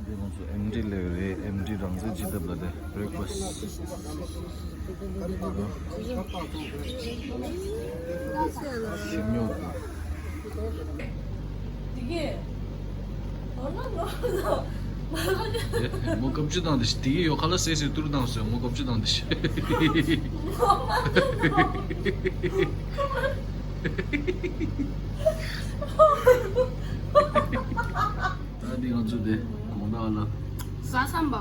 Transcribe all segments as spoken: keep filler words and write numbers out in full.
འདི་ང་ཚོ་ཨེམ་ཌི་སླེབས་རེད། ཨེམ་ཌི་རང་བཙན་སྤྱི་ཐབ་ལ་དེ་བྷི་རེག་ཕ་སི། ཤིང་ཉོག་དང་། དེ་གས། ཨོ་ན་ནོ་ནོ། མ་ལོ་ནི། མོ་ཀབ་ཅི་དང་དེ་ཤི་དེ་གས་ཡོ་ཁ་ལ་སེ་སེ་ཏུར་དང་སོ་མོ་ཀབ་ཅི་དང་དེ་ཤི། ད་འདི་ང་ཚོ་དེ་གོང་ད་ལ། ཟ་བསམ་པ།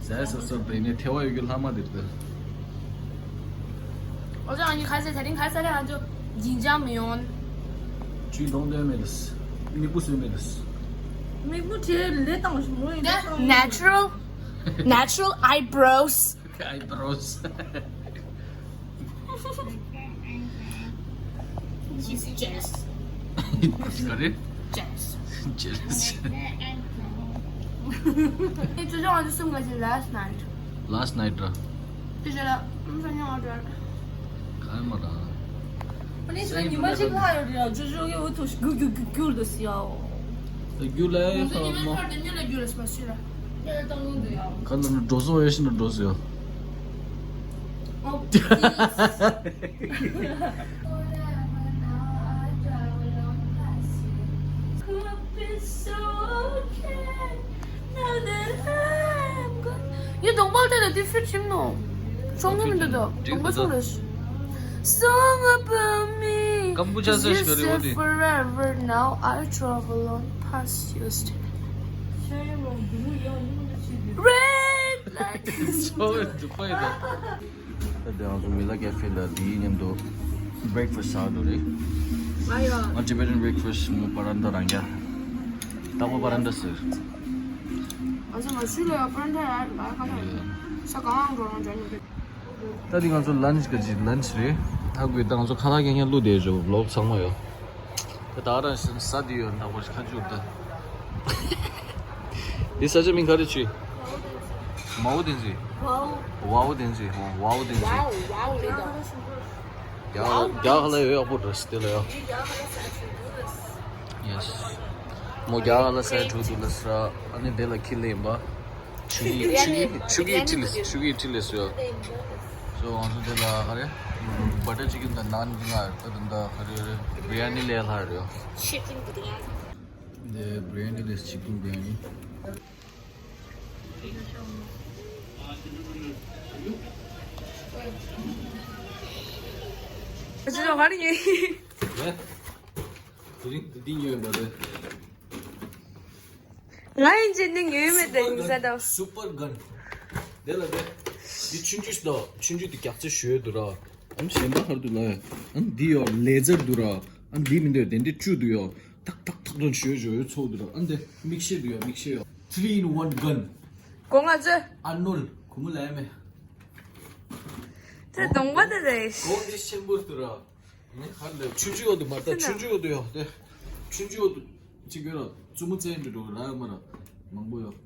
ཟ་ས་ས་པའི་ནས་ཐེ་བ་ཡོད་རྒྱུ་ལྷག་མ་དེར་ད། 我叫你开始，肯定开始了，就紧张没有。ཇུས་གཏོང་དོན་མེད་དུས། མིག་པུ་སོན་མེད་དུས། མིག་པུ་དེ་ལས་དང་ཞིག་མོ་ཡིན། Natural, natural eyebrows. Eyebrows. She's jealous. ག་རེ། Jealous. Jealous. ཨེ་ཅོ་ཅོ་ང་ཚོ་གསུམ་ག་ཅིག་last night. Last night ར། དེ་རྗེས་ལ་ཨམ་ས་ཉོ་བ་འགྲོ། ག་མ་ར། ཨ་ནི་ཉི་མ་ཞིག་ལྷག་ཡོད་རེད། ཅོ་ཅོ་གི་འུ་ཐུག་ཤི་གུ་གུ་གུ་གུ་ལ་སི་ཡ། རྒྱུ་ལས་ང་ཚོ་ཉི་མ་ཐར་དེ་ཉིན་ལ་རྒྱུ་ལ་སི་མ་ཤི་ར། ཁ་ན་འགྲོ་སོང་ཡོད་ཤི་ན་འགྲོ་སོང་ཡོད། Oh, please. You don't want to defeat him, no? Song him the dog. Don't want to. Song about me. Kombucha says, you said forever, now I travel on past yesterday. Red light. So, Dubai though. ད་དེ་ང་ཚོ་མི་ལ་ཀེ་ཧྥེ་ལ་དེའི་མཉམ་དུ་བྷི་རེག་ཕ་སི་ཟ་འགྲོ་རེད། ང་ཡོད། ང་ཊི་བེ་ཊན་བྷི་རེག་ཕ་སི་མོ་པ་རན་ད་རང་རྒྱ། སྟག་པ་པ་རན་ད་ཟེར། ང་ཚོ་མ་ཤུལ་ལ་པ་རན་ད་ར་ལ་ཁ་ཁ། ས་གང་འགྲོ་རང་འཇོན་ནི་རེད། ད་དེ་ང་ཚོ་ལན་ཆི་ག་ཅི་ལན་ཆི་རེད། ཧ་གོ་ད་ང་ཚོ་ཁ་ལག་ཁྱེད་ཉན་བླུག་བསྡད་ཡོད་ཝི་ལོག་ཚང་མ་ཡོད། ད་ད་རང་བཞིན་ས་འདི་ཡོད་འདྲ་བོ་ཞིག་ཁ་བཅུག་ད། འདི་ས་ཆ་མིང་ག་རེ་ཆུ། མའོ་བསྟན་འཛིན། ཝའོ་བསྟན་འཛིན། ཝའོ་བསྟན་འཛིན། རྒྱ་རྒྱ་ཧ་ལ་ཡོད་ཡག་པོ་འདྲ་སི་དེ་ལ་ཡོད། ཡེ་སི། མོ་རྒྱ་ཧ་ལ་སའི་ཁྲུ་དུ་ལ་སི་ར། ཨ་ནི་དེ་ལ་ཁྱི་ལེན་པ། ཆུ་གི་ཆུ་གི་ཆུ་གི་ཊི་ལེ་ཆུ་གི་ཊི་ལེ་སོ། སོ་ང་ཚོ་དེ་ལ་ག་རེ། བ་ཊར་ཅི་ཀན་དང་ནཱན་གི་ང་ད་དུང་ད་ག་རེ་རེ་བི་རི་ཡ་ནི་ལས་ལྷག་རེད། Chicken biryani. དེ་བི་རི་ཡ་ནི་ལས་ཅི་ཀན་བི་རི་ཡ་ནི། ཅི་ལོ་ག་རེ་ཡིན། དེ་རིང་དེ་འདི་ཉོས་པ་རེད། ང་ཡིན་ཅི་འདི་ཉོས་མེད་དེ་ཡིན་ས་དང་། སུ་པར་གན། དེ་ལ་དེ། འདི་ཆུང་ཆུང་ཞིག་དང་ཆུང་ཆུང་དེ་རྒྱག་ཚད་ཞུ་ཡོད་དུ་ར། ཨ་ནི་གཞན་པ་ཧར་དུ་ལ་ཡ། ཨ་ནི་འདི་ཡོད་ལེ་ཛར་དུ་ར། ཨ་ནི་འདི་མི་འདོད་དེ་འདི་བཅུ་དུ་ཡོད། ཐག་ཐག་ཐག་ཐོན་ཞུ་ཡོད་ཞུ་ཡོད་ཚོགས་དུ་ར། ཨ་ནི་དེ་མིག་ཤེལ་དུ་ཡོད་མིག་ཤེལ་ཡོད། Three in one gun. གོང་ང་ཚོས། ཨ་ནོལ་གུ་མུ་ལ་ཡ་མེ། དེ་གདོང་པ་དེ་རེད། གོང་འདི་ཆེན་པོ་དུ་ར། ནི་ཧར་ལས་ཆུང་ཆུང་འོག་ཏུ་མ་ལྟ་ཆུང་ཆུང་འོག་ཏུ་ཡོད་དེ། ཆུང་ཆུང་འོག་ཏུ་ཅི་གོ་ར་བཙུན་མོ་བཙན་འདྲ་འགྲོ་ར་ཡོད་མ་ར། མང་པོ་ཡོད།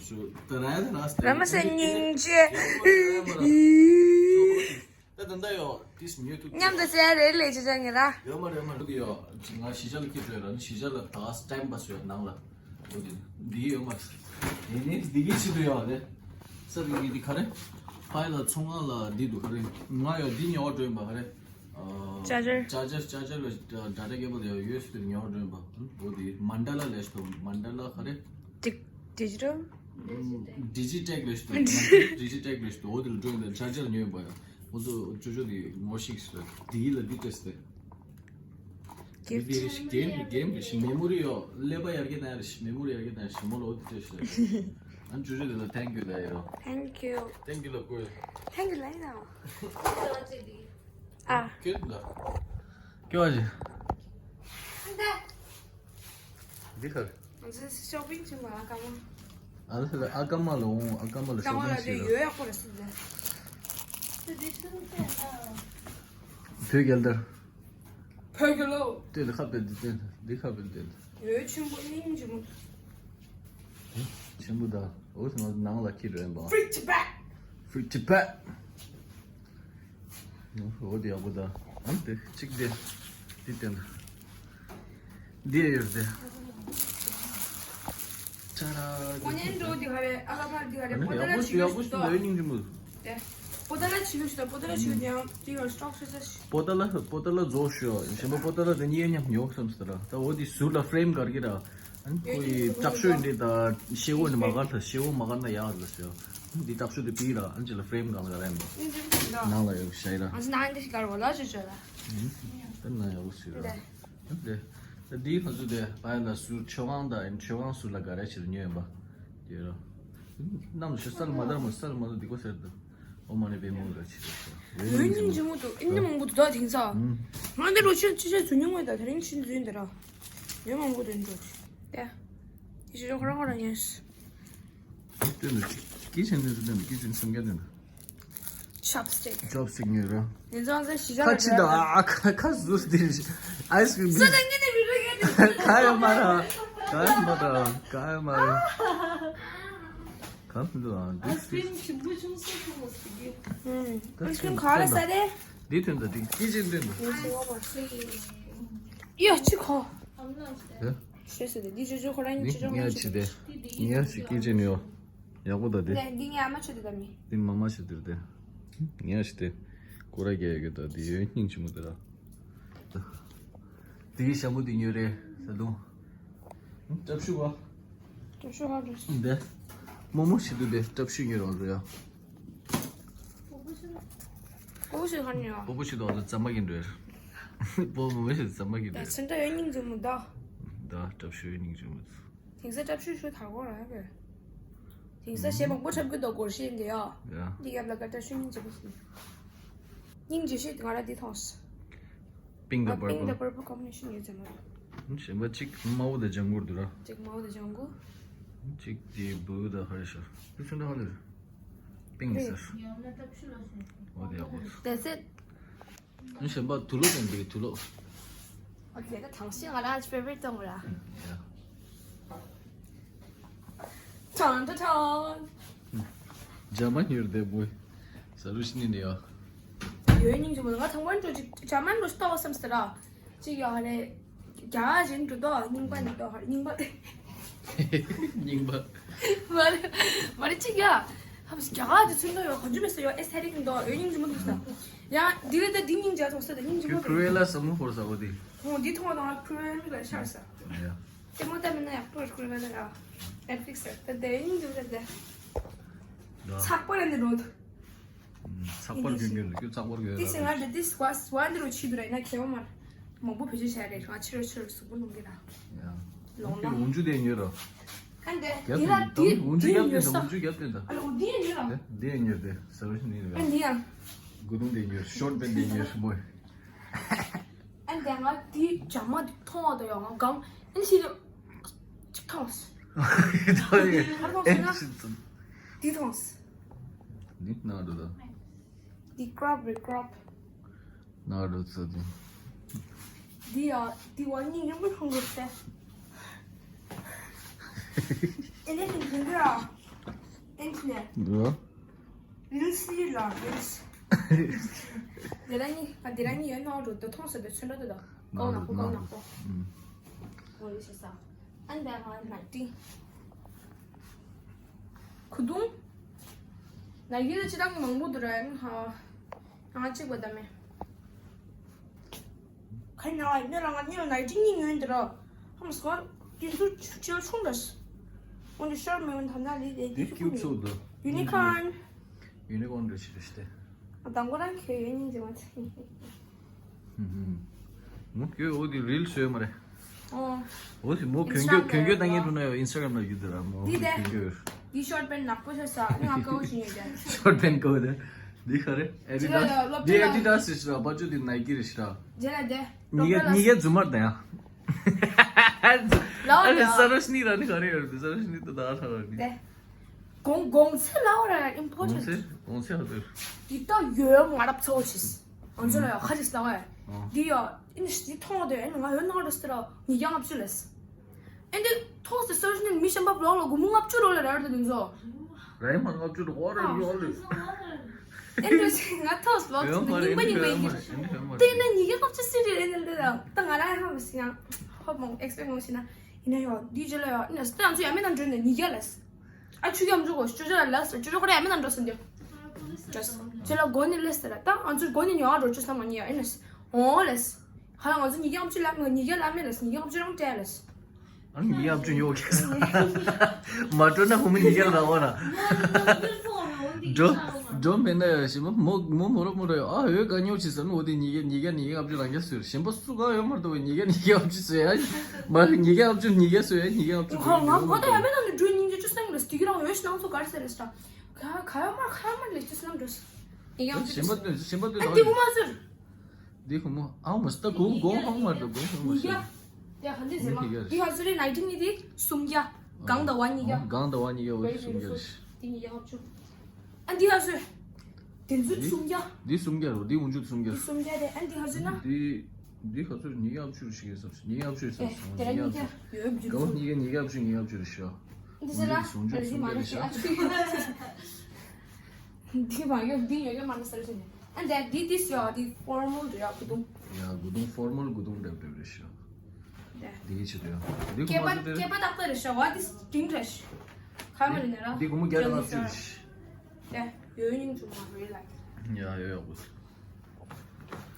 ཞུ་ད་ར་ཡ་ད་ར་སྟེ། ར་མ་སེ་སྙིང་རྗེ། ད་ད་ད་ཡོད་ཏིས་མྱོས་ཐུབ། མཉམ་དུ་ཟེར་རེད་ལས་ཅི་བྱ་ངེ་ར། ཡོད་མ་རེད་མ་རེད་ཡོད། ང་གཞིས་ཆགས་ལ་སྐྱེས་འགྲོ་ཡོད་ར་ནི་གཞིས་ཆགས་ལ་ད་སི་ཊེམ་པ་སུ་ཡོད་ནང་ལ། འོ་དེ་འདི་ཡོད་མ་རེད། དེ་ནི་འདི་གི་ཆེད་དུ་ཡོད་རེད། ས་རིག་གི་འདི་ག་རེ། ཕ་ཡི་ལ་ཚོང་ཁང་ལ་འདི་འདུག་ག་རེ། ང་ཡོད་འདི་ཉོ་བ་འགྲོ་ཡིན་པ་ག་རེ། Charger. Charger, charger ལ་ཌ་ཊ་ཀེ་བལ་ཡོད་ཡོད་སུ་ཉོ་འགྲོ་ཡིན་པ། འོ་དེ་མན་ཌ་ལ་ལས་ཤི་དང་མན་ཌ་ལ་ག་རེ། Di- digital? ཌི་ཇི་ཊེག་ལས་ཤི་དང་ཌི་ཇི་ཊེག་ལས་ཤི་དང་འོ་དེ་ལ་འགྲོ་ཡིན་པ་ཅར་ཇར་ཉོ་ཡིན་པ་ཡ། འོ་ཚོ་ཅོ་ཅོ་དེ་ངོ་ཤེས་སུ་དེ་ལ་འདི་སྤྲད་སྟེ། འདི་རེ་ཞིག་གེམ་གེམ་རེ་ཞིག་མེ་མོ་རི་ཡོད་ཀླད་པ་ཡར་རྒྱས་བཏང་ཡ་རེ་ཞིག་མེ་མོ་རི་ཡར་རྒྱས་བཏང་ཡ་ཞིག་མོ་ལ་འོ་དེ་སྤྲད་སྟེ། ཨ་ཅོ་ཅོ་དེ་ལ་thank you ལ་ཡ་རོ། Thank you. Thank you ལ་ཀོ། Thank you ལ་ཡ་རོ། ཨ། ཀེ་ལ། ཀེ་བ་ཞིག་འདི་ཁར། ང་ཚོ་ཤོ་པིང་བྱེད་མ་ཨ་ཀ་མ། ཨ་ལ་ལ་ཨ་ཀ་མ་ལ་འོང་ཨ་ཀ་མ་ལ་ཤོ་པིང་བྱེད་ར། ཡོད་ཡག་པོ་རེད་སུ་ཟེར། བོད་རྒྱལ་དར། བོད་རྒྱལ་ལོ། དེ་ལ་ཁ་པེ་འདི་བསྟན་འདི་ཁ་པེ་འདི་བསྟན། ཡོད་ཆེན་པོ་ཨིན་ཆེན་པོ། ཆེན་པོ་ད་འོ་ང་ནང་ལ་ཁྱེར་རེད་པ། Free Tibet. Free Tibet. འོ་དེ་ཡག་པོ་ད། ཨ་དེ་གཅིག་དེ། དེ་བསྟན། འདི་ཡོད་དེ། ཅ་ར། ཨོ་ནི་ཡན་འགྲོ་འདི་ག་རེད། ཨ་ལ་ཕར་འདི་ག་རེད། ཨ་ནི་པོ་ཏ་ལ་ཡག་པོ་ཞིག་ཡག་པོ་ཞིག་འདུག་སྙིང་རྗེ་མོ། དེ། པོ་ཏ་ལ་བྱིས་པ་ཞིག་དང་པོ་ཏ་ལ་བྱིས་པ་དེ་ཡང་དེ་ཡང་སི་ཊོག་ཤོར་ས་ཞིག་པོ་ཏ་ལ་པོ་ཏ་ལ་རྫོགས་ཤོག་ཞིམ་པོ་པོ་ཏ་ལ་དེ་གཉིས་མཉམ་ཉོ་བསམ་སྟེ་ར། ད་འོ་དེ་ཟུར་ལ་ཕི་རེམ་གར་གི་ར། ཨ་ནི་ཁོ་ཡི་ལྕགས་ཤོག་འདི་ད་ཤེ་བོ་ནི་མ་གར་ད་ཤེ་བོ་མ་གར་ན་ཡག་རེད་ཟེར། འདི་ལྕགས་ཤོག་དེ་པི་ར། ཨ་ནི་ཅི་ལ་ཕི་རེམ་གང་ལ་ག་ར་ཡིན་པ། ནང་ལ་ཡོད་ཤ་ཡི་ར། ཨ་ནི་ནང་འདི་ཞིག་གར་བ་ལ་ཞུ་ཞུ་ལ། ཨ་ནི་ཡག་པོ་ཞིག་ར། དེ། ད་འདིའི་ཁ་ཚུ་དེ་བ་ཡ་ལ་ཟུར་མཆོད་ཁང་དང་མཆོད་ཁང་ཟུར་ལ་ག་རེ་བྱེད་ཉོས་ཡིན་པ། དེ་ར། གནམ་ཞིག་སལ་མ་དར་མ་སལ་མ་དར་འདི་གོ་ཟེར་དུ། ཨོ་མ་ནི་པའི་མོ་ར་ཆི་ར་ཆི་ར། འོན་སྙིང་རྗེ་མོ་འདུག་ཨིན་ནི་མང་པོ་འདུག་ད་དེང་སང་། ང་འདི་རུ་ཕྱིན་ཕྱི་ཕྱིན་ཚུ་ཉུང་བས་ད་དེ་རིང་ཕྱིན་ཚུ་ཡིན་ད་ར། ཡོད་མང་པོ་དེ་འགྲོ། དེ། དེ་ཕྱི་ཕྱོགས་ཁོ་རང་ཁོ་རང་ཡིན། སྟོན་དུ་ཀི་ཆེན་དུ་སྟོན་དུ་ཀི་ཆེན་སུམ་བརྒྱ་སྟོན་དུ། Chopstick. Chopstick ཉོས་ར། ཡིན་ཙང་ཟེར་ཞི་ཁ་ཆི་ད་ཨ་ཁ་ཁ་ཟུར་དེ་ཨའི་སི་ཀྲིམ་སོ་ད་ངས་ནི་རུ་རུ་ག་ཡོད་མ་ར། ག་ཡོད་མ་ར། ག་ཡོད་མ་ར། ག་མི་འདུག་ཨ། ཨའི་སི་ཀྲིམ་ཞིམ་པོ་ཅུང་ཟད་ཐུག་མོ་ཟེར་གི། ཨུམ། ཨའི་སི་ཀྲིམ་ག་ལ་ས་རེད། འདི་ཐོན་ད་འདི་ཀི་ཆེན་ཐོན་ད། ཡ་ཅི་ཁོ། ཨ་མ་ན་ཟེར། ཤེས་སོ་དེ་འདི་ཅོ་ཅོ་ཁོ་རང་ཉིད་ཅོ་ཅོ་ངས་ཅི་དེ། ངས་ཅི་ཀི་ཆེན་ཡོད། ཡག་པོ་ད་དེ། ལས་འདི་ངའི་ཨ་མ་ཆེ་དེ་ད་མི། འདི་མ་མ་ཆེ་དེར་དེ། ངས་ཅི་དེ། ཀོ་ར་རྒྱལ་ཡོད་ད་དེ་ཡོད་སྙིང་ཆེན་མོ་དེ་ར། དེ་གི་ཞྭ་མོ་དེ་ཉོས་རེད་ས་དུང་། སྲབ་ཤུ་བ། སྲབ་ཤུ་ཧ་རུ། འདི། རྨོ་མོ་ཞིག་ཏུ་དེ་སྲབ་ཤུ་ཉོས་རོགས་རེད་ཡ། པོ་ཞིག་ཧ་ཉོས། པོ་པོ་ཞིག་དོག་ལ་ཙམ་མ་གིན་རེད། པོ་མོ་ཞིག་ཙམ་མ་གིན་ད་རེད། ཚུན་ད་ཡོད་སྙིང་རྗེ་མོ་ད། ད་སྲབ་ཤུ་ཡོད་སྙིང་རྗེ་མོ། དེང་སང་སྲབ་ཤུ་ཤུ་དར་གོ་ར་བས། དེང་སང་གཞས་མང་པོ་འཁྲབ་གི་འདུག་སྒོར་གཞས་འདི་ཡ། ཡ། འདི་རྒྱབ་ལ་ཀ་སྲབ་ཤུ་སྙིང་རྗེ་པོ་ཞིག་སྙིང་རྗེ་ཤོས་དེ་ང་ར་འདི་མཐོང་སོང་། Pink the ཨ། Pink the purple. Purple combination ཡོད་ཚད་མ་རེད། གཞན་པ་གཅིག་དམར་པོ་དང་ལྗང་གུར་འདུག་ར། གཅིག་དམར་པོ་དང་ལྗང་གུ། གཅིག་དེ་blue དང་ཧ་རེ་ཤོ། དེ་ཚོ་འདྲ་ཧ་ལེ་རེད། Pink ཟེར། འོ་དེ་ཡག་པོ་འདུག That's it. གཞན་པ་དུག་ལོག་དང་འདི་དུག་ལོག Okay, ད་དང་ཤེས་ང་རང་favorite དང་ར། ཡ། ཐང་ཐང་ཐང་། ཇ་མ་ཉུར་དེ་བུ། ས་རུ་ཤི་ནི་ནི་ཡ། ཡོད་སྙིང་རྗེ་མོ་ང་ཐང་པན་འགྲོ་ཅིག་ཇ་མན་འགྲོ་ཤི་ཏོ་བསམ་སྟེ་ར། ཅིག་ཡོད་རེད། རྒྱ་གར་བཞིན་འགྲོ་ཏོ་རྙིང་པ་ནི་ཏོ་རྙིང་པ། རྙིང་པ། མ་རེད་མ་རེད་ཅིག་ཡ། ཧམ་རྒྱ་གར་དེ་ཚུན་ཏོ་ཡོད་ག་འཇུ་མེད་སོ་ཡོད་ཨེ་ས་རིག་ནི་ཏོ་ཡོད་སྙིང་རྗེ་མོ་འདུག་ས། ཡ་འདི་རེད་ད་འདི་སྙིང་རྗེ་ཐོག་ས་ད་སྙིང་རྗེ་མོ་འདུག་ཁུ་རེ་ལ་ས་མོ་ཧོར་ས་འོ་དེ། ཧོ་འདི་མཐོང་བ་དང་ཁུ་རེ་མིག་ལ་ཤར་ས། ཡ། དེ་མོ་ལྟ་མིན་ན་ཡག་པོ་རེད་ཁུ་རེ་ལ་ཡ། ནེཊ་ཕི་ལིག་སི་ད་དེ་ཡིན་འདུག་ད་དེ། ཚགས་པར་ནི་རོ་འདུག་ཚགས་པར་གྱོན་གྱོན་རེད་ཁྱོད་ཚགས་པར་གྱོན་དེ་སེ་ང་དེ་དེ་སི་ཝ་སི་ཝ་འདི་རུ་ཆི་འདུག་རེད་ན་ཁྱེད་མ་མང་པོ་བེད་སྤྱོད་བྱས་རེད་ང་ཕྱི་རུ་ཕྱི་རུ་གཟུགས་པོ་ལོང་གི་ར། ཡ། ལོང་ན། འུ་ཅུ་དེ་ཉོས་རོ། ཧན་དེ་དེ་ར་དེ་འུ་ཅུ་རྒྱབ་དེ་ད་འུ་ཅུ་རྒྱབ་དེ་ད། ཨ་ལོ་དེ་ཉོས་ར། དེ་ཉོས་དེ་ས་རུ་ནི་ར། ཨ་འདི་ཡང་། གུ་དུང་དེ་ཉོས་ཤོར་པན་དེ་ཉོས་མོ། ཨ་འདི་ང་དེ་ཇ་མ་དེ་མཐོང་བ་དང་ཡང་ང་གང་ཨ་ནི་ཞིག་ཅིག་མཐོང་སོང་། ཧར་མཐོང་སོང་ན། དེ་མཐོང་སོང་། ནི་ན་རུ་ད། འདི་ཀྲོབ་རེད་ཀྲོབ། ན་རུ་ཚོ་དེ། འདི་ཡ་འདི་བ་གཉིས་མཉམ་པོ་མཐོང་དགོས་ཏེ། ཨེ་ནས་ཤིང་ཁྱེར་འདི་ར། ཨེ་ནས་ཤིང་ནས། འདི་ར། རིལ་སི་ལ་རིལ་སི། དེ་ར་གཉིས་ཨ་དེ་ར་གཉིས་ཡོད་ན་རུ་ད་མཐོང་ས་དེ་ཚོན་ཁྲ་དེ་ད། ཀའོ་ནག་པོ་ཀའོ་ནག་པོ། ཨུམ། འོ་ལི་ཤེས་ས། ཨན་དེ་ང་ནའི་ཀི། ཁུ་དུང་། ནའི་ཀི་དེ་ཅི་རང་གི་མང་པོ་འདུག་ར་ཨན་ཧ། ང་གཅིག་པ་ད་མེད། ཁ་ཉག་ཡིན་ན་རང་ང་གཉིས་ལ་ནའི་ཀི་གཉིས་ཉོས་འདི་ར། ཧམ་སོ། དེ་ཚོ་ཆུ་ཆུ་ཆུང་འདྲ། འོན་ཏེ་ཤོར་མེད་འོན་ཐ་ན་ལི་དེ་དེ་དེ་ཚོ་ཁྱུ་ཚོ་འདུག་ཡུ་ནི་ཁོརན། ཡུ་ནི་ཁོརན་འདྲ་ཞིག་རེད་ཤི་སྟེ། ཨ་དང་པོ་རང་ཁྱོད་ཡོད་སྙིང་རྗེ་མ་ཚད། མོ་ཁྱོད་འོ་དེ་རིལ་བཟོས་མ་རེད། ཨོ། འོ་དེ་མོ་གྱོན་གྱོན་གྱོན་གྱོན་བཏང་ཡིན་འགྲོ་ན་ཡོད་ཨིན་སི་ཊ་གྷ་རམ་ལ་ཡོད་དེ་ར་མོ་འདི་དེ། གྱོན་གྱོན་ཡོད། འདི་ཤོར་པན་ནག་པོ་ཤོར་ས་ནི་ང་ཀའོ་ཞིག་ཡོད་ཀྱང་། ཤོར་པན་ཀའོ་དེ། འདི་ག་རེ་ཨེ་ཌི་ཌ་སི། འདི་ཨེ་ཌི་ཌ་སི་རེད་ཤི་ར་པ་ཅོ་དེ་ནའི་ཀི་རེད་ཤི་ར། ཇེ་ལ་དེ། གཉིས་ཀ་གཉིས་ཀ་རྫུན་མ་རེད་ད་ཡང་། ལའོ་ཨ་ནི་ལའོ། ས་རོ་ཤི་ནི་ར་ནི་ག་རེ་ཡོད་རེད་ས་རོ་ཤི་ནི་དེ་ད་ཨ་ཐ་ར་ནི། དེ། གོང་གོང་ཚད་ལའོ་ར་ཨིམ་པོར་ཊེན་ཊི། གོང་ཚད་གོང་ཚད་ཧ་ཏོ། འདི་ད་ཡོད་ང་རབ་ཚ་བོ་ཆིས། ང་ཚོ་ལ་ཡ་ཁ་ཅིག་ལའོ་ཨེ། འདི་ཡ་ཨིན་ཤི་འདི་མཐོང་བ་དེ་ཨེ་ང་ཡོད་ནང་ར་སི་ཏི་ར་ཉིས་བརྒྱ་ལྔ་བཅུ་ལས། ཨེ་འདི་མཐོང་སྟེ་ས་རོ་ཤི་ནི་མི་གཞན་པ་བློག་ལ་སྒོར་མོ་ལྔ་བཅུ་རོ་ལ་ར་ར་ད་དེ་ཚོ། རའི་མ་ལྔ་བཅུ་རོ་ཨོ་ར་ཡོད་ལ། ཨེ་འདྲ་ཞིག་ང་ཐོག་སི་ལོག་ཡོད་མ་རེད་རྙིང་པ་རྙིང་པ་ཡིན་གྱི། ཡོད་མ་རེད་ཡོད་མ་རེད། དེ་ན་ཉིས་བརྒྱ་ལྔ་བཅུ་སི་རེད་ཨེ་ནི་འདི་ད་ད་ང་རང་ཧ་མི་སི་ཡང་ཧོབ་མོང་ཨེག་སི་པེག་མོང་ཞིག་ན། ཡིན་ན་ཡོ་འདི་རྗེས་ལ་ཡོ་ཡིན་ན་སྟེ་ང་ཚོ་ཡ་མེད་ན་འགྲོ་ནས་ཉིས་བརྒྱ་ལས། ཨ་ཆུ་རྒྱ་མ་འཇུག་གོ་ཅོ་ཅོ་ལ་ལས་ཅོ་ཅོ་ཁོ་ར་ཡ་མེད་ན་འགྲོ་སོང་འདི། རྗེས་ལ་སྒོ་ནས་ལས་ཟེར་ད་ང་ཚོ་སྒོ་ནས་ཉོ་བ་འགྲོ་ཅོ་ས་མ་ཉིས་ཡ་ཡིན་ན་ཨོ་ལས། ཧ་ལ་ང་ཚོ་ཉིས་བརྒྱ་ཨམ་ཆུ་ལ་ཉིས་བརྒྱ་ལ་མེད་ལས་ཉིས་བརྒྱ་ཨམ་ཆུ་རང་སྤྲད་ལས། ཨ་ནི་ཉིས་བརྒྱ་ཨམ་ཆུ་ཉོ་གི་ས། མ་སྤྲོད་ན་ཁོ་མོ་ཉིས་བརྒྱ་ལ་རག་པ་ར། འགྲོ། འགྲོ་མེད་ན་ཡ་ཞིམ་པོ་མོ་མོ་མོ་རོ་མོ་རོ་ཡ་ཨ་འོས་ག་ཉོ་ཆི་ཟེར་ནོ་འོ་དེ་ཉིས་བརྒྱ་ཉིས་བརྒྱ་ཉིས་བརྒྱ་ཨམ་ཆུ་རང་རྒྱ་སོས་ཞིམ་པོ་སུ་ག་ཡོད་མ་རེད་དོ་ཉིས་བརྒྱ་ཉིས་བརྒྱ་ཨམ་ཆུ་ཟོས་ཡ། མ་རེད་ཉིས་བརྒྱ་ཨམ་ཆུ་ཉིས་བརྒྱ་སོས་ཡ་ཉིས་བརྒྱ་ཨམ་ཆུ་ཁོ་ང་ཁོ་ད་ཡ་མེད་ན་ནི་འགྲོ་ཉིན་གྱི་ཆུ་སྣང་ཚོ་གར་ཟེར་རེད་ཤག་ག་ག་ཡ་མ་ག་ཡ་མ་ལས་ཆུ་སྣང་འགྲོ་ཉིས་བརྒྱ་ཨམ་ཆུ་ཞིམ་པོ་དེ་ཞིམ་པོ་དེ་ཨ་དེ་དགོས་མ་ཟེར། འདི་ཁོ་མོ་ཨའོ་མ་སྟ་གོ་གོ་ཧོང་མ་རེད་གོ་ཧོང་མ་ཉིས་བརྒྱ། རེད། དེ་ཧ་འདི་ཟེར་མ། འདི་ཧ་ཟེར་རེད་ནའི་ཊི་ནི་དེ་སུམ་བརྒྱ། གང་ཟླ་བ་ཉིས་བརྒྱ། གང་ཟླ་བ་ཉིས་བརྒྱ་འོ་དེ་སུམ་བརྒྱ་རེད། དེ་ཉིས་བརྒྱ་ལྔ་བཅུ། ཨ་འདི་ཧ་ཟེར། དེ་ཚོ་སུམ་བརྒྱ། འདི་སུམ་བརྒྱ་རེད་འདི་འུ་ཅུ་སུམ་བརྒྱ། འདི་སུམ་བརྒྱ་རེད་ཨ་འདི་ཧ་ཟེར་ན། འདི་འདི་ཧ་ཟེར་ཉིས་བརྒྱ་ལྔ་བཅུ་ཞིག་ཡོད་ས་ཉིས་བརྒྱ་ལྔ་བཅུ་ཡོད་ས་ཨེ་དེ་ར་ཉིས་བརྒྱ་ཡོད་རྒྱུ་ག་བ་ཉིས་བརྒྱ་ཉིས་བརྒྱ་ལྔ་བཅུ་ཉིས་བརྒྱ་ལྔ་བཅུ་རེད་ཤག་འདི་ཟེར་ན་འདི་སུམ་བརྒྱ་སུམ་བརྒྱ་རེད་ཤག་འདི་མ་ཡོད་འདི་ཡོད་ཡོད་མ་ན་སར་ཟེར་ནས། And that this is your the formal རེད་ཡ་གུ་དུང་། ཡ་གུ་དུང་ཕོར་མལ་གུ་དུང་འདྲ་འདྲ་རེད་ཤག་འདི་ཆེ་དུ་ཡ། འདི་སྐེད་པ་སྐེད་པ་ཏག་ཏག་རེད་ཤག་འདི་སྟིང་རེད་ཤག་ཁ་མ་རེད་ན་ར། འདི་གུ་མོ་རྒྱ་རེད་ལབ་ཅི་རེད་ཤག་ཡ་ཡོད་ཡིན་ཅུང་མ་རེད་ལ། ཡ་ཡོད་ཡོད་གུ།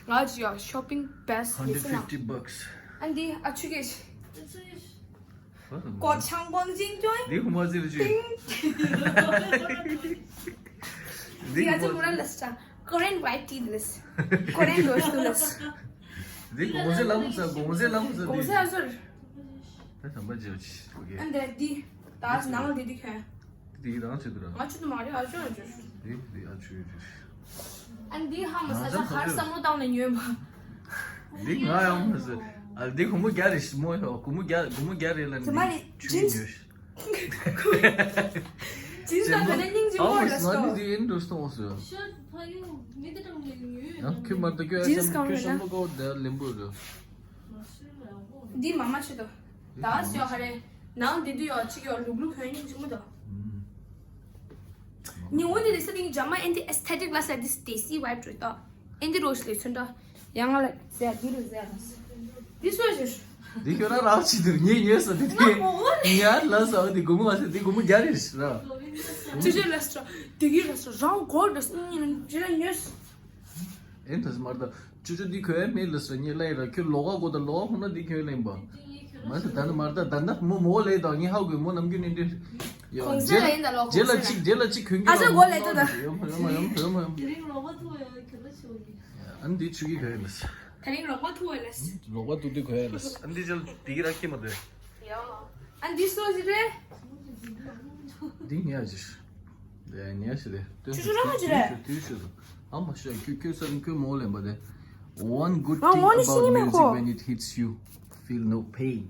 ང་ཅི་ཡ་shopping best hundred fifty bucks. And the ཨ་ཆུ་གེ། གོ་ཆང་གོང་ཅིང་ཅོ། འདི་ཁོ་མ་ཟེར་ཅི། འདི་ཨ་ཅག་མོ་ར་ལས་ཅང་། Korean white tea ལས། Korean roast ལས། འདི་གོང་ཟེ་ལམ་ས་གོང་ཟེ་ལམ་ས་གོང་ཟེ་ཨ་ཟོར། ད་དམ་པ་ཇོ་ཆི། ཨོ་ཁེ། And the འདི་ད་ནང་འདི་འདི་ཁྱོད། འདི་རང་ཆེ་དུ་ར། ང་ཆུ་དུ་མ་རེད་ཨ་ཅོ་ཨ་ཅོ། འདི་འདི་ཨ་ཆུ་ཡོད་རེད། ཨ་འདི་ཧ་མ་ས་ཆ་ཧར་བསམ་བློ་བཏང་ནས་ཉོས་མ། འདི་ང་ཡང་མ་ཟེར། ཨ་འདི་གུ་མོ་རྒྱ་རེད་ཤི་མོ་ཧོ་གུ་མོ་རྒྱ་གུ་མོ་རྒྱ་རེད་ལ་ཛི་མ་ནི་ཇིན་སི་ཉོས་ཤི། ཇིན་སི་དང་ག་ནས་སྙིང་རྗེ་མོ་རེད་ཨ་མ་ང་ནི་འདི་ཨིན་འགྲོ་སྟོང་ཟེར། ཤར་ཕ་ཡུ་མི་འདི་དང་ནས་ཉོས་ཡང་ཁྱོད་མ་ད་ཁྱོད་ཨ་ཅམ་ཁྱོད་ཤམ་ལོ་ཀོ་ད་ལེམ་བུ་རེད། འདི་མ་མ་ཆེ་དོ། ད་སི་ཡོ་ཧ་རེ། ནང་འདི་དུ་ཡོ་ཅིག་ཡོ་ལུག་ལུག་ཁོན་ཉིན་ཅིག་མོ་དོ། ཉི་འོ་འདི་ལས་ས་དེ་ཉི་ཇ་མ་ཨེན་དི་aesthetic ལ་ས་དེ་Stacy vibe འགྲོ་དོ། ཨེན་དི་རོ་ཤི་ལས་ཚོན་དོ། ཡང་ང་ལ་ཟེར་འདི་རུ་ཟེར་ར། འདི་སོ་ཞིར། འདི་ཁྱོད་རང་རང་ཆི་དུ་ངས་ཉོས་ས་འདི་དེ། ང་མོ་ངོ་རེད། ཉར་ལ་ས་འདི་གུ་མོ་ལ་ས་འདི་གུ་མོ་རྒྱ་རེད་ཤི་ར། ཅི་ཅི་ལ་ས་འདི་གི་ལ་ས་རང་གོ་ལ་ས་ཉིན་ཅི་ལ་ཉོས། ཨེ་ད་སི་མར་ད་ཅོ་ཅོ་འདི་ཁོའི་མེད་ལ་སོ་ཉེ་ལ་ཡི་ར་ཁྱོད་ལོག་ག་གོ་ད་ལོག་ག་ཁོ་ན་འདི་ཁྱོད་ལེན་པ། མ་ཟེར་ད་ནི་མར་ད་ད་ནི་མོ་མོ་ལེ་དང་ངའི་ཧའུ་གི་མོ་ནམ་རྒྱུན་ནི་འདི། ཡ་གོང་ཟེ་རྗེ་ལ་ཡིན་ད་ལོག་རྗེ་ལ་གོང་ཟེ་ཅིག་ར། རྗེ་ལ་ཅིག་གོན་གི་ཨ་ཅག་གོ་ལེ་ད་ད། ཡོ་མ་ཡོ་མ་ཡོ་མ་ཡོ་མ་ཡོ་མ། དེ་རིང་ལོག་པ་ཐུག་ཡོད་ཁྱོད་ལ་ཆོ་གི། ཨ་ནི་འདི་ཆུ་གི་ཁོའི་ལ་སོ། དེ་རིང་ལོག་པ་ཐུག་ཡོད་ལ་སོ། ལོག་པ་ཐུག་འདི་ཁོའི་ལ་སོ། ཨ་ནི་འདི་ཅལ་འདི་གི་ར་ཁྱི་མ་དེ། ཡོ། ཨ་འདི་སོ་ཞིག་རེད། འདི་ཉལ་ཞིག་ལས་ཉལ་ཞིག་རེད། ཆུ་ཆུ་ར་མ་ཞིག་རེད། དུས་ཆུ་དུས་ཆུ་དུ། ཨ་མ་ཤ་ཁྱོད་ཁྱོད་ས་རིང་ཁྱོད་མོ་ལེན་པ་དེ། One good thing about music, when it hits you, feel no pain.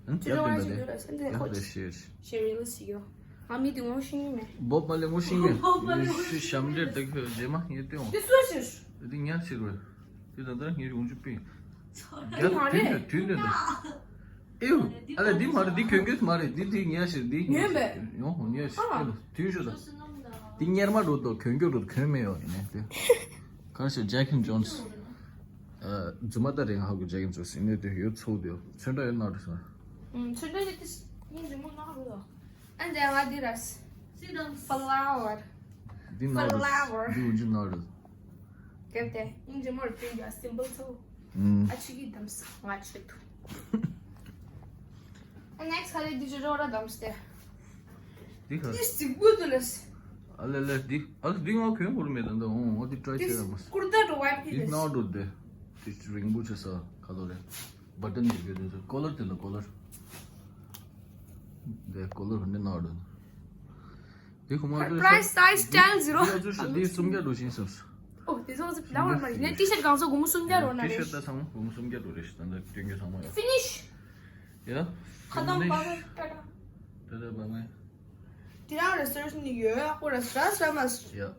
ཨང་ཅི་ར་མ་ཞིག་རེད། ཨ་འདི་ཁོ་ཡ་ཤེར། ཤེར་རེ་ལ་སི་ཡོ། ང་མི་དེ་ངོ་ཤེས་ཀྱི་མེད། བོབ་མ་ལེ་ངོ་ཤེས་ཀྱི་མེད། ཤི་ཤམ་འདྲེར་དེ་ཁྱོད་རྗེས་མ་ངས་སྟོན་འོང་། དེ་སུ་ཞིག་དེ་ཉལ་ཞིག་རེད། དེ་ད་ལྟ་ངས་ཡོང་རྒྱུ་པིན། རྒྱ་དུས་ནས་དུས་ནས་ད། ཨེའུ། ཨ་ལས་འདི་མ་རེད་འདི་གྱོན་གྱོན་མ་རེད་འདི་འདི་ཉལ་ཞིག་འདི་ཉོས་པས། ཡོང་ཧོ་ཉལ་ཞིག་ཨ། ཨེ་ལ་དུས་ཞུ་ད། འདི་གཉེར་མ་འགྲོ་དོ་གྱོན་གྱོན་འགྲོ་གྱོན་མེད་ཡོད་ཡིན་ནས་དེ། ག་རེ་ཞིག་ཇེག་ཧིན་ཇོན་སི། ཨ་རྫུན་མ་ད་རེད་ང་ཧ་གོ་ཇེག་ཧིན་ཇོན་སི་ཡིན་ནས་དེ་ཡོད་ཚོགས་དེ་ཚོན་ཁྲ་ཡོད་ན་རེད་སོང་། ཚོན་ཁྲ་ཡོད་དེ་སྙིང་རྗེ་མོ་ན་རུ་ལ། And then what did us? Sit down. Flower. འདི་ནང་རུ། Flower. འདི་འུ་ཅི་ནང་རུ། Get that? ཡིན་གྱི་མོར་དེ་ཡ་simple so. ཨ་ཆི་གི་དམ་ས་ང་ཆེ་ཐུ། And next ཁ་ལེ་འདི་ཅི་རོ་ར་དམ་སྟེ། འདི་ཁ། འདི་སི་གུ་དུ་ལས། ཨ་ལེ་ལེ་འདི་ཨ་ལེ་འདི་ང་གོན་གོར་མེད་ད་འོང་འོ་འདི་ཊྲའི་བྱེད་ཡ་མ། ཀུར་ཏ་འགྲོ་ཝའི་ཕི་ལས། འདི་ནང་རུ་དེ། འདི་རིང་པོ་ཆེ་ས་ཁ་ལོ་རེད། བ་ཏན་ཡོད་རྒྱུ་དེ་ཚོ་ཀོ་ལར་དེ་ལ་ཀོ་ལར། དེ་ཀོ་ལར་འདི་ནང་རུ། དེ་ཁོ་མ་ཚོ་Price size style zero. དེ་ཚོ་དེ་སུམ་བརྒྱ་འགྲོ་བཞིན་སོང་། ཨོ་དེ་ཚོ་ཚོ་ལ་བར་མ་རེད་ནས་ཊི་ཤར་གང་ཚོ་སྒོར་མོ་སུམ་བརྒྱ་རོ་ན་རེད། ཊི་ཤར་ད་ཚང་མ་སྒོར་མོ་སུམ་བརྒྱ་རོ་རེད་ད་ལྟ་སྟོན་རྒྱུ་ཚང་མ་ཡོད། Finish. ཡ། ཁ་དང་པ་པ་ཏ་ཏ། ཏ་ཏ་བ་མ། དེ་རང་research ནི་ཡོད་ཡག་པོ་ར་སྲ་སྲ་མ་སྲ། ཡ།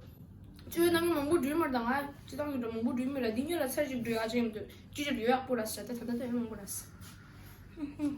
ཁྱོད་ནང་མི་མང་པོ་འགྲུལ་མར་དང་ང་ཅི་དང་གི་འགྲོ་མང་པོ་འགྲུལ་མི་ར་འདི་ཉོ་ལ་ཚར་ཞིག་འགྲོ་ཡག་ཅིག་ཡིན་འདུག་ཅི་ཞིག་ཡོད་ཡག་པོ་ར་སྲ་ད་ད་ད་ད་ཡོད་མང་པོ་ར་སྲ།